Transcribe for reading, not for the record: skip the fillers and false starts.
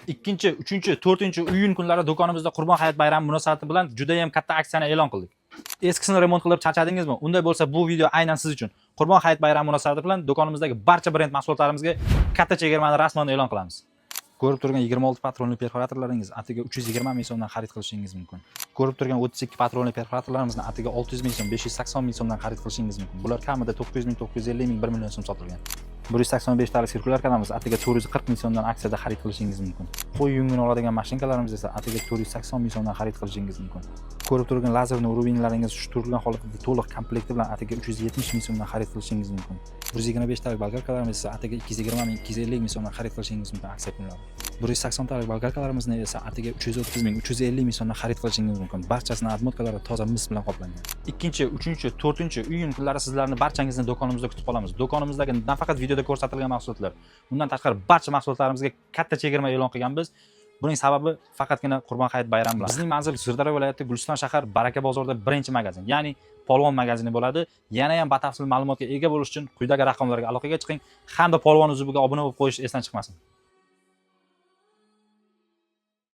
2, 3, 4 iyun kunlari do'konimizda Qurbon hayit bayrami munosabati bilan juda ham katta aksiyani e'lon qildik. Eskisini remont qilib charchadingizmi? Unday bo'lsa, bu video aynan siz uchun. Qurbon hayit bayrami munosabati bilan do'konimizdagi barcha brend mahsulotlarimizga katta chegirmani rasman e'lon qilamiz. Ko'rib turgan 26 patronli perforatorlaringiz atiga 320 ming so'mdan xarid qilishingiz mumkin. Ko'rib turgan 32 patronli perforatorlarimizni atiga 600 ming so'm, 580 ming so'mdan xarid qilishingiz mumkin. Bular kamida 900 ming, 950 ming, 1 million so'm sotilgan. 185 talik sirkulyarkalarimiz atiga 440 ming so'mdan aksiyada xarid qilishingiz mumkin. Qo'y yungini oladigan mashinkalarimiz esa atiga 480 ming so'mdan xarid qilishingiz mumkin. Ko'rib turgan lazerni уровень laringiz shu turilgan holatida to'liq komplekti bilan atiga 370 ming so'mdan xarid qilishingiz mumkin. 125 talik bolgarkalarimiz esa atiga 220 ming, 250 ming so'mdan xarid qilishingiz mumkin aksiya kunlari. 180 talik bolgarkalarimizni esa atiga 330 ming, 350 ming so'mdan xarid qilishingiz mumkin. Barchasini обмотка lari toza mis bilan qoplangan. 2, 3, 4 iyun kunlari sizlarni barchangizni do'konimizda kutib qolamiz. Do'konimizdagi nafaqat videoda ko'rsatilgan mahsulotlar, undan tashqari barcha mahsulotlarimizga katta chegirma e'lon qilganmiz. Buning sababi faqatgina Qurbon hayit bayrami bilan. Bizning manzil Sirdaryo viloyati, Guliston shahar, Baraka bozorida birinchi magazin, ya'ni Polvon magazini bo'ladi. Yana ham batafsil ma'lumotga ega bo'lish uchun quyidagi raqamlarga aloqaga chiqing hamda Polvon uzubiga obuna bo'lib qo'yish esdan chiqmasin.